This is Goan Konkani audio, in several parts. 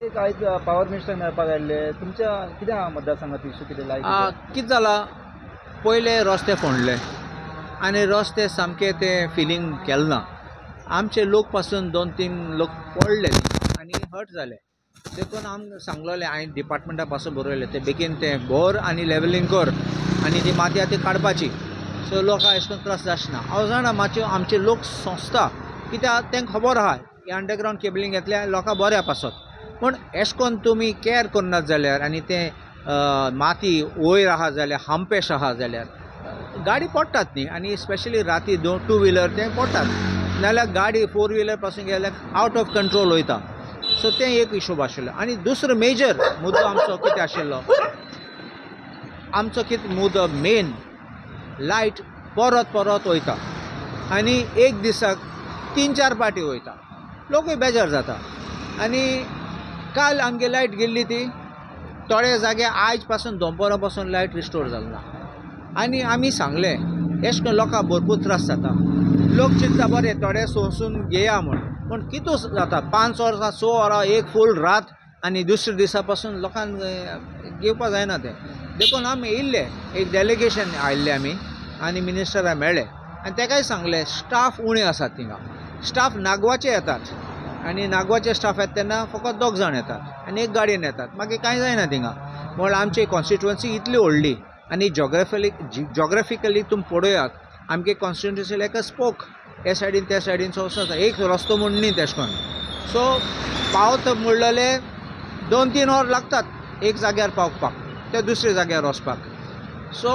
एक आयज पावर मिनिस्टर मेळपाक आयिल्ले, तुमच्या कितें मतदारसंघात इशू कितें लायक कितें जालां, पयले रस्ते फोंडले आनी रस्ते सामके ते फिलींग केले ना. आमचे लोक पासून 2-3 लोक पडले आनी हर्ट जाले. देखून आम सांगलोलें, हांवें डिपार्टमेंटा पासून बरयलें ते बेगीन तें भर आनी लेवलींग कर आनी ती माती आहा ती काडपाची, सो लोकांक अशें करून त्रास जावचें ना. हांव जाणा मातशें आमचे लोक सोंसता, कित्याक तांकां खबर आहा की अंडरग्रावंड केबलींग घेतल्यार लोकां बऱ्या पासत, पूण एशें करून तुमी कॅर करनात जाल्यार आनी तें माती वयर आहा जाल्यार हांपेश आहा जाल्यार गाडी पडटात न्ही, आनी स्पेशली राती 2 व्हिलर ते पडटात, नाल्यार गाडी 4 व्हिलर पासून गेल्यार आवट ऑफ कंट्रोल वयता. सो तें एक हिशोब आशिल्लो. आनी दुसरो मेजर मुद्दो आमचो कितें आशिल्लो, आमचो कितें मुद्दो मेन लायट परत परत वयता आनी एक दिसाक 3-4 पाटी वयता, लोकूय बेजार जाता. आनी काल आमगे लायट गेल्ली ती थोडे जागे आयज पासून दोनपरां पासून लायट रिस्टोर जाल ना. आनी आमी सांगलें एशें करून लोकांक भरपूर त्रास जाता, लोक चिंतता बरें थोडे सोंसून घेया म्हूण, पूण कितू जाता 5 वरां 6 वरां एक फूल रात आनी दुसऱ्या दिसा पासून लोकांक घेवपा जायना तें. देखून आमी येयल्ले, एक डेलिगेशन आयिल्लें आमी आनी मिनिस्टराक मेळ्ळे आनी तेकाय सांगलें स्टाफ उणे आसात थिंगा, स्टाफ नागवाचे येतात आनी नागवाचे स्टाफ येता तेन्ना फकत 2 जाण येतात आनी एक गाडयेन येतात, मागीर कांय जायना थिंगा. म्हळ्यार आमची कॉन्स्टिट्युवन्सी इतली व्हडली आनी जॉग्राफिकली तुमी पळयात आमगे कॉन्स्टिट्युवन्सी लायक अ स्पोक, हे सायडीन त्या सायडीन सो आसा, एक रस्तो म्हूण न्ही तेश करून. सो पावत म्हणलेले 2-3 वर लागतात एक जाग्यार पावपाक, ते दुसऱ्या जाग्यार वचपाक. सो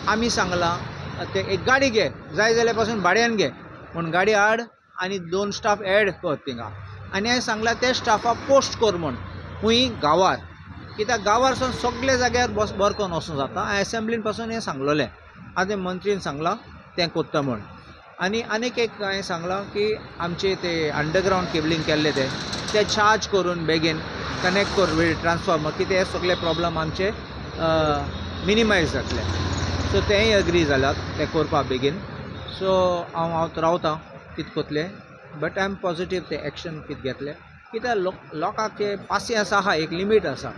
आमी सांगलां ते एक गाडी घे, जाय जाल्यार पासून भाड्यान घे, पूण गाडी हाड आनी 2 स्टाफ एड कर थिंगा. आनी हांवें सांगलां ते स्टाफाक पोस्ट कर म्हूण खूंय गांवार, कित्याक गांवार सावन सगळे जाग्यार बस बरें करून वचूंक जाता. हांवें एसेंब्लीन पासून हें सांगलोलें, आतां मंत्रीन सांगलां तें कोत्ता म्हूण. आनी आनीक एक हांवें सांगलां की आमचे ते अंडरग्रावंड केबलींग केल्ले ते चार्ज करून बेगीन कनेक्ट कर विथ ट्रान्सफॉर्मर, कितें हे सगळे प्रॉब्लम आमचे मिनिमायज जातले. सो तेंय एग्री जाल्यात तें करपाक बेगीन. सो हांव रावतां कितें कोतलें, बट I am positive ते एक्शन कितें घेतलें, कित्याक लोकांक पासियेंस आहा, एक लिमीट आसा.